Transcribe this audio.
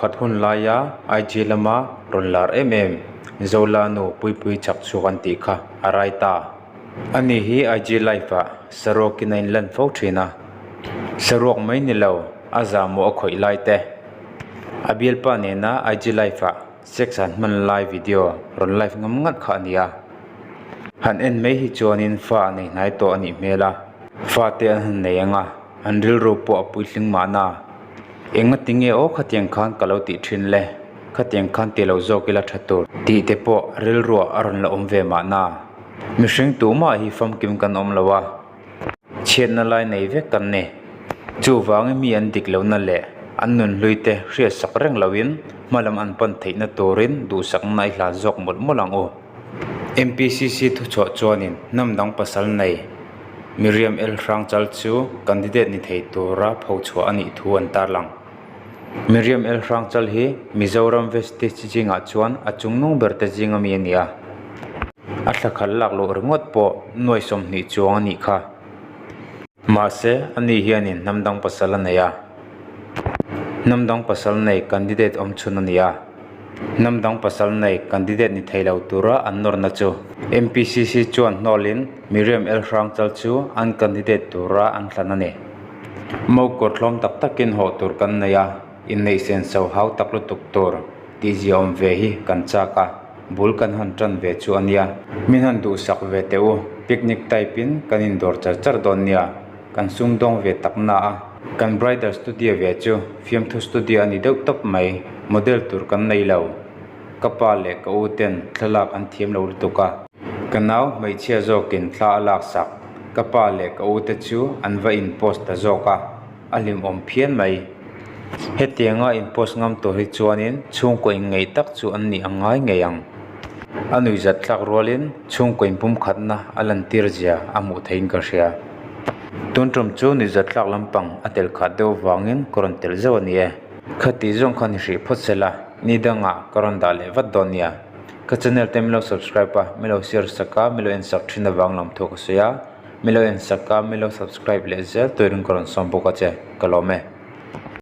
khat hun laia IG lama rawn lar em em Zola nu Puipuii chak chhuak an tih kha a rai ta. Ani hi IG live ah saruakin a inlan fo thin a, saruak mai ni lo a zahmawh a khawih lai te. A bialpa nena IG live ah sex an hman lai video rawn live ngam ngat kha a ni a. Han en mai hi chuanin fa a nei hnai tawh a nih hmel a, fate an han nei ang a, an rilru pawh a puitling mahna. Engati nge aw khatiang khan ka lo tih thin le, khatiang khan ti lo zawk ila tha tur tih te pawh rilruah a rawn la awm ve mahna. Mihring tumah hi famkim kan awm lo a, chhiatna lai nei vek kan ni. Chuvangin mi an dik lohna leh an nunhlui te hriatsak reng loin hmalam an pan theihna turin duhsakna i hlan zawk mawlh mawlh ang u. MPCC thuchhuah chuanin hnam dang pasal nei Miriam El Hrangchal chu candidate ni thei tura phochhuah a nih thu an tarlang. Miriam El Hrangchal hi Mizoram Vestige zingah chuan a chungnung ber te zinga mi a ni a. A thla khat lak loh ringawt pawh nuai 20 chuang a nih kha. Mahse, ani hianin hnam dang pasal a nei a. Hnam dang pasal nei candidate awm chhun a ni a. Hnam dang pasal nei candidate ni thei lo tura an nawrna chu MPCC chuan hnawlin Miriam El Hrangchal chu an candidate tura an thlan a ni. Mokawr tlawm tak takin hawh tur kan nei a, inneih senso hau tak lutuk tur tihzia awm ve hi kan chak a. Bul kan han tan ve chu a nia. Min han duhsak ve teh u, picnic type in kan indawr char char dawn nia, kan sumdawng ve tak na a. Kan bridal studio ve chu fiamthu studio a ni deuh tawp mai, model tur kan nei lo. Ka pa leh ka u ten thlalak an thiam lo lutuk a. Ka nau hmeichhia zawkin thla a laksak, ka pa leh ka u te chu an va in post ta zawk a. A hlimawm phian mai. Hetianga in post ngam tur hi chuanin chhungkaw inngeih tak chu an nih ang ngai ngei ang. A nuihzat tlak rualin chhungkaw inpumkhatna a lantir zia a hmuh theihin ka hria. Tun tum chu nuihzat tlak lampang a tel khat deuh vangin ka rawn tel zeuh a ni e. Khati zawng khan i hrih phawt sela, ni dangah ka rawn dah leh vat dawn nia. Ka channel te min lo subscribe a, min lo share sak a, min lo en sak thin avang lamthu ka sawi a. Milo en sak a, milo subscribe leh zel turin ka rawn sawm bawk a che, ka lawm e.